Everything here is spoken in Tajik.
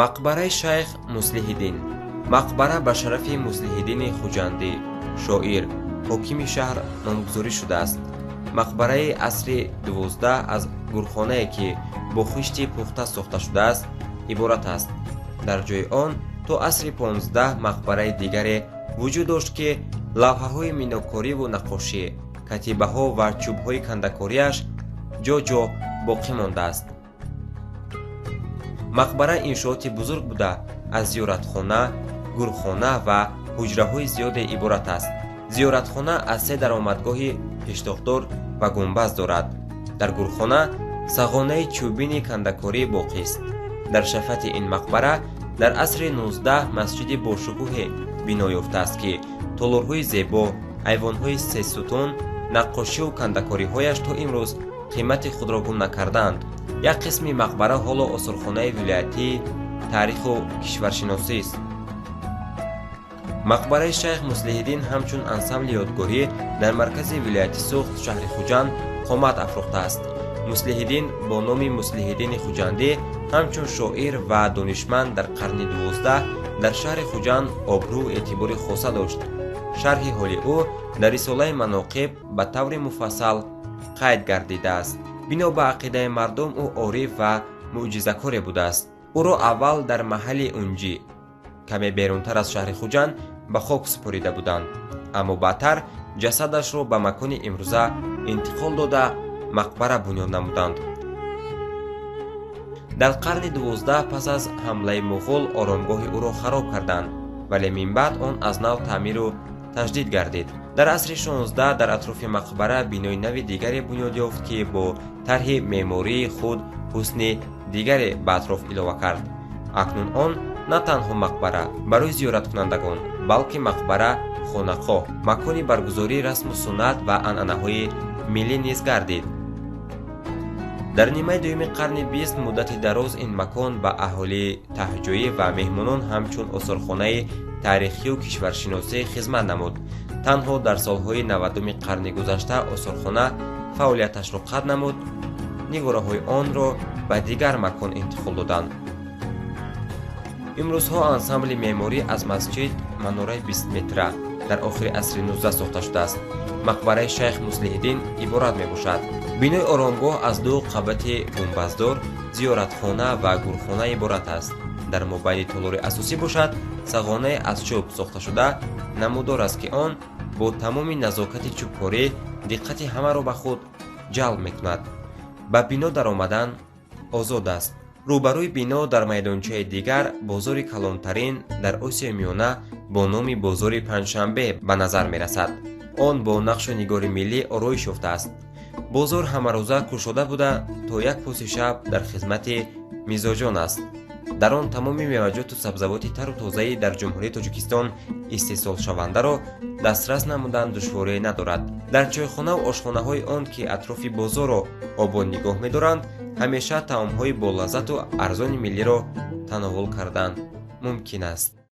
Мақбараи Шайх Муслиҳиддин. Мақбара ба шарафи Муслиҳиддини Хуҷандӣ, шоир, ҳокими шаҳр номгузорӣ шудааст. Мақбараи асри 12 аз гурхонае, ки бо хишти пухта сохта шудааст, иборат аст. Дар ҷои он то асри 15 мақбараи дигаре вуҷуд дошт, ки лавҳаҳои минокориву наққошӣ, катибаҳо ва чӯбҳои кандакориаш ҷо-ҷо боқӣ мондааст. Мақбара иншооти бузург буда, аз зиёратхона, гурхона ва ҳуҷраҳои зиёде иборат аст. Зиёратхона аз се даромадгоҳи пештоқдор ва гунбаз дорад. Дар гурхона сағонаи чӯбини кандакорӣ боқист. Дар шафати ин мақбара дар асри 19 масҷиди бошукӯҳе бино ёфтааст, ки толорҳои зебо, айвонҳои сесутун, наққошиву кандакориҳояш то имрӯз қимати худро гум накардаанд. Як қисми мақбара ҳоло осорхонаи вилоятии таъриху кишваршиносист. Мақбараи Шайх Муслиҳиддин ҳамчун ансамбли ёдгорӣ дар маркази вилояти Суғд, шаҳри Хуҷанд қомат афрохтааст. Муслиҳиддин бо номи Муслиҳиддини Хуҷандӣ ҳамчун шоир ва донишманд дар қарни 12 дар шаҳри Хуҷанд обрӯву эътибори хоса дошт. Шарҳи ҳоли ӯ дар рисолаи Маноқиб ба таври муфассал қайд гардидааст. Бино ба ақидаи мардум, ӯ ориф ва мӯъҷизакоре будааст. Ӯро аввал дар маҳалли Унҷӣ, каме берунтар аз шаҳри Хуҷанд, ба хок супорида буданд, аммо баъдтар ҷасадашро ба макони имрӯза интиқол дода, мақбара бунёд намуданд. Дар қарни 12 пас аз ҳамлаи муғул оромгоҳи ӯро хароб карданд, вале минбаъд он аз нав таъмиру таҷдид гардид. Дар асри 16 дар атрофи мақбара бинои нави дигаре бунёд ёфт, ки бо тарҳи меъмории худ ҳусни дигаре ба атроф илова кард. Акнун он на танҳо мақбара барои зиёраткунандагон, балки мақбара, хонақоҳ, макони баргузории расму суннат ва анъанаҳои миллӣ низ гардид. Дар нимаи дуюми қарни 20 муддати дароз ин макон ба аҳолии таҳҷоӣ ва меҳмонон ҳамчун осорхонаи таърихию кишваршиносӣ хизмат намуд. Танҳо дар солҳои 90-уми қарни гузашта осорхона фаъолияташро қатъ намуд, нигораҳои онро ба дигар макон интиқол доданд. Имрӯзҳо ансамбли меъморӣ аз масҷид, манораи 20-метра дар охири асри 19 сохта шудааст, мақбараи Шайх Муслиҳиддин иборат мебошад. Бинои оромгоҳ аз ду қабати гунбаздор, зиёратхона ва гурхона иборат аст. Дар мобайни толори асосӣ бошад, сағонае аз чӯб сохташуда намудор аст, ки он бо тамоми назокати чӯбкорӣ диққати ҳамаро ба худ ҷалб мекунад. Ба бино даромадан озод аст. Рӯбарӯи бино дар майдончаи дигар бозори калонтарин дар Осиёи Миёна бо номи бозори Панҷшанбе ба назар мерасад. Он бо нақшу нигори миллӣ ороиш ёфтааст. Бозор ҳамарӯза кушода буда, то як поси шаб дар хизмати мизоҷон аст. Дар он тамоми меваҷоту сабзавоти тару тозаи дар Ҷумҳурии Тоҷикистон истеҳсолшавандаро дастрас намудан душворие надорад. Дар чойхонаву ошхонаҳои он, ки атрофи бозорро обод нигоҳ медоранд, ҳамеша таомҳои болаззату арзони миллиро тановул кардан мумкин аст.